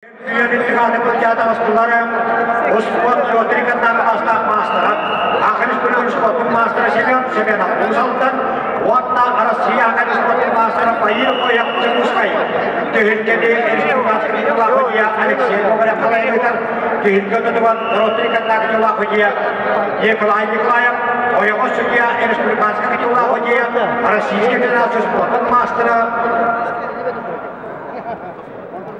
Үйэлик былдьаатаҕастылар успуорт Петриканнааҕы бастаах маастара, Ахан спортун маастара Семен Семенов Уус Алдан уонна Россия Ахан спортун маастара Баир Коев Дьокуускай. Түһүлгэни республиканскай тутулаах Алексей Гоголев халайыытар, түһүлгэ тутугар Ротриканнааҕы тутулаах Николай Николаев, ойоҕос судья республиканскай тутулаах Российскай Федерация спортун маастара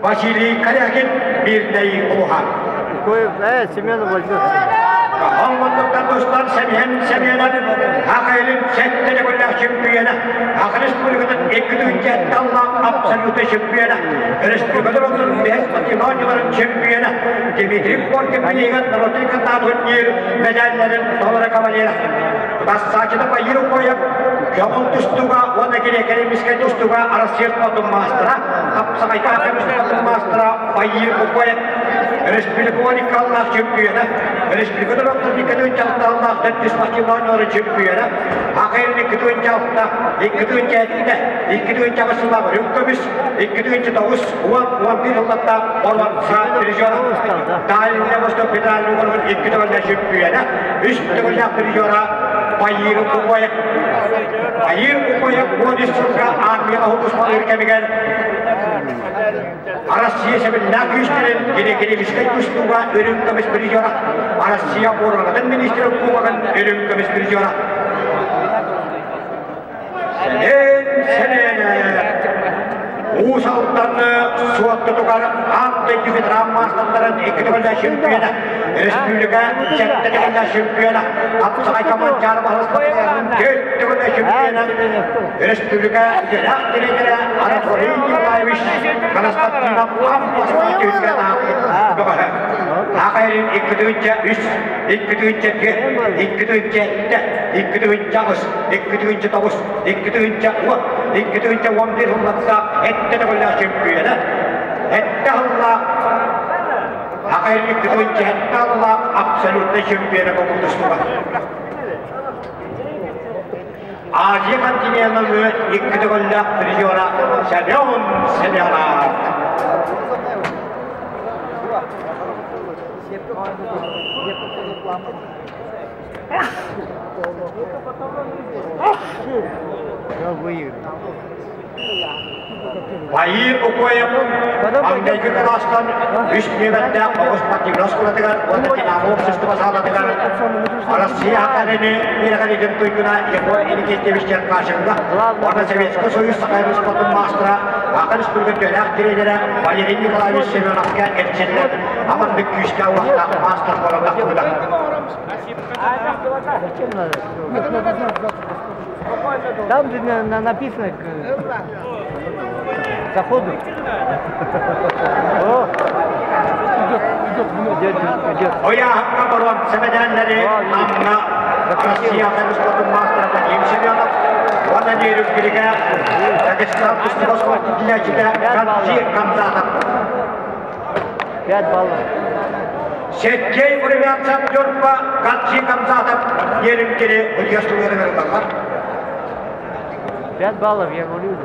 Василий Корякин Мирнэй улуһа. Семен возьмет. Оҥоттуктан тустан Семен Семенов Хахайлын сэттэ төгүллээх чемпиона, Саха Республикатын 2 аллаах абсолютный чемпиона, республика норуотун бэһис патримонияларын чемпиона, Дмитрий Коркин билигин норуотун кытта турнир медалларын толоро кавалера. Бассаачыта Баир Укоев көҥүл тустууга уонна грекэ-римскэй тустууга Арассыыйа спордун маастара, хапсаҕайга көмүс спордун маастара Баир Укоев, республика уникаллаах чемпиона, республика норуоттарын 206 төрдүс спортивной чемпиона, АХР 206, 207, 208 сыллаах үрүҥ көмүс, 209, 10, 11 сыллардаах боруонса призера, Дальний Восток федеральный уорган икки төгүллээх чемпиона, үс төгүллээх призера Баир Укоев. Баир Укоев 13 сылга армияҕа уһулусмалыыр кэмигэр Россия сэбиллээх күүстэрин гинекологическай тустууга үрүҥ көмүс призера, Россия оборонатын министрин кубогын үрүҥ көмүс призера. Сэлээн сэлээнэ Уус Алданы суоттутугар аан дойду ветеран маастардарын икки төгүллээх чемпиона, республика сэттэ төгүллээх чемпиона, хапсаҕай команчаары баһылыктарын төрт төгүллээх чемпиона, республика үтүөлээх тренерэ Анатолий Николаевич Константинов аан бастаан түһүлгэ таһаарбыт бөҕөһө. Аҕайрын 2 3, 2 4, 2 7, 2 8, 2 9, 2 10, 2 11 сылларга эттэ төгүллээх чемпиона, эттэ сыллаах Аҕайын 2 7 сыллаах абсолютнай чемпиона буолбут. Азия континенын икки төгүллээх призера Семен Семенов. Баир Укоев маҥнайгы кылаастан үс нүөмэрдээх оҕус спортивнай оскуолатыгар уонна Динамо общество саалатыгар Россия Академия үөрэҕириитин туйгуна Егор Иннокентьевич Черкашинга уонна Советский Союз Саха спортун маастара Саха Республикатын үөрэх тренерэ Валерий Николаевич Семеновка эрчиллэн аманнык күүстээх уохтаах маастар буолан тахсыбыта. Зачем надо? Там же написано к заходу. О, идет, идет, идет, идет. Ыйааһыҥҥа боруонса мэдээллэри Намҥа Россия спортун маастара Вадим Семенов уонна Нерюнгригэ Дагестан тустууга спорт иитиллээччитэ Гаджи Хамзатов. 5 баллов. Сергей Румянцев Ньурба Гаджи Хамзатов Нерюнгри ыйыастыларыгар 5 баллов, я говорю.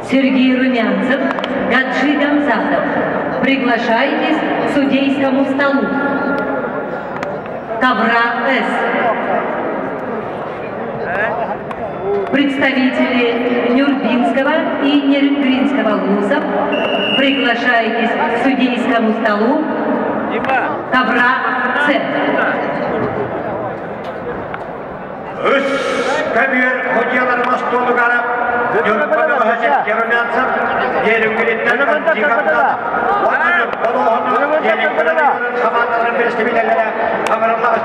Сергей Румянцев, Гаджи Гамзатов, приглашайтесь к судейскому столу. Ковра С. Представители Нюрбинского и Нерюнгринского вузов, приглашайтесь к судейскому столу ковра С. Үс көбүөр судьялар остуолугар Ньурба бөҕөһө Сергей Румянцев, Нерюнгриттэн Гаджи Хамзатов уонна Ньурба улууһун Нерюнгри хамаандаларын представителлэрэ ыҥырыллар.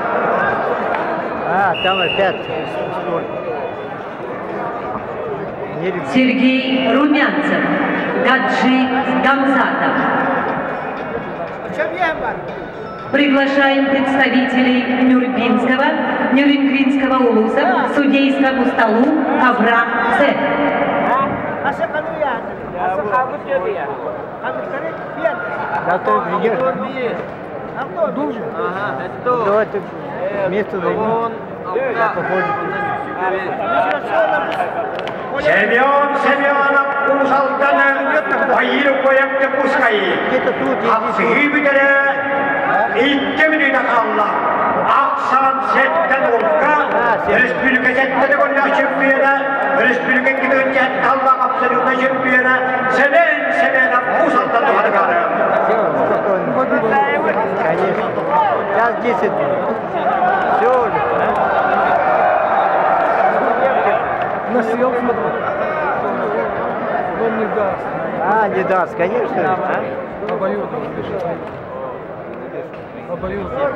А, там опять. Сергей Румянцев, Гаджи Гамзатов. Приглашаем представителей Нюрбинского, Нерюнгринского улуса к судейскому столу ковра С. Завтра придешь? Должен. Давай ты место займи. Я попозже. Семен Семенов. Хапсыһыы бүтэрэ икки мүнүүтэ хаалла. Ахсаан сэттэ нолга Республика сэттэ төгүллээх чемпиона, Республика икки таллаах абсолютно чемпиона Семен Семенов Уус Алдан туһатыгар. Конечно. Час 10. Все уже. Насел, смотри. Он не даст. А, не даст, конечно. Обоюдно. Обоюдно.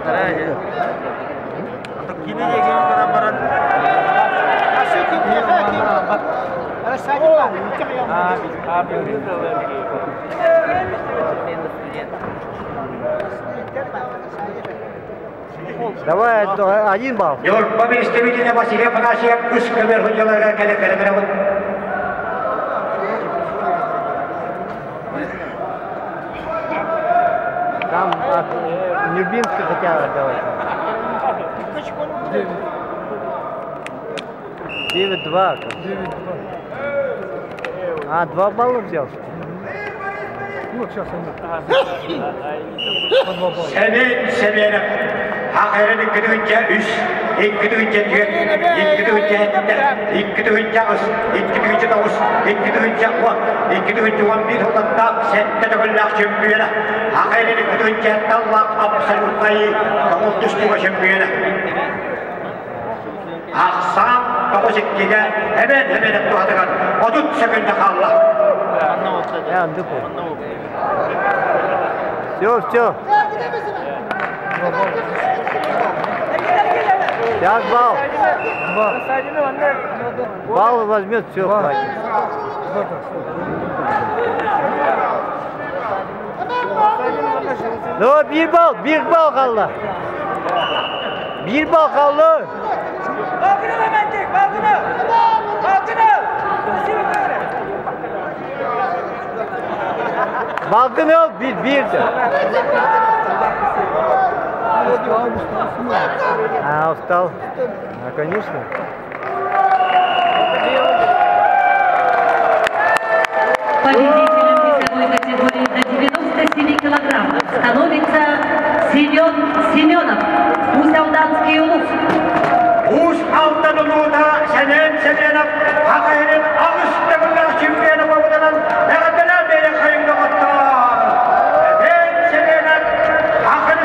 Давай один балл. Ньурба представителя Василий Афанасьев үс көмөр судьяларга кэлэ кэлэ Там от Нюрбинска хотят отдавать. 9. 9-2. 9-2. А, 2 балла взял, что ли? Ну, вот сейчас они. По 2 балла. Семен Семенов Хакайрын 2-тыһынча 3, 2-тыһынча 4, 2-тыһынча 7, 2-тыһынча 8, 2-тыһынча 9, 2-тыһынча 10, 2-тыһынча 11 сыллаттаах сэттэ төгүллээх чемпиона. Хакайрын 2-тыһынча 7 аллаах абсолютнай көҥүл тустууга чемпиона. Ахсаан 9-2-ге Эмен Семенов туһатыгар 30 секунда хаалла. Я, Андрюха. Все, все. Сейчас балл. 2. Балл возьмет, все, Два. хватит. 2 так. Ну, bir bal, bir bal kaldı. Bir bal kaldı. Kalkın hemen çek, kalkın. Kalkın. Balkın yok, bir, bir de. А, устал. А, конечно. Победителем весовой категории до 97 килограммов становится Семен Семенов, Усть-Алданский улус. Уус Алдан улууһа Семен Семенов Хакайрын аҕыс төгүллээх.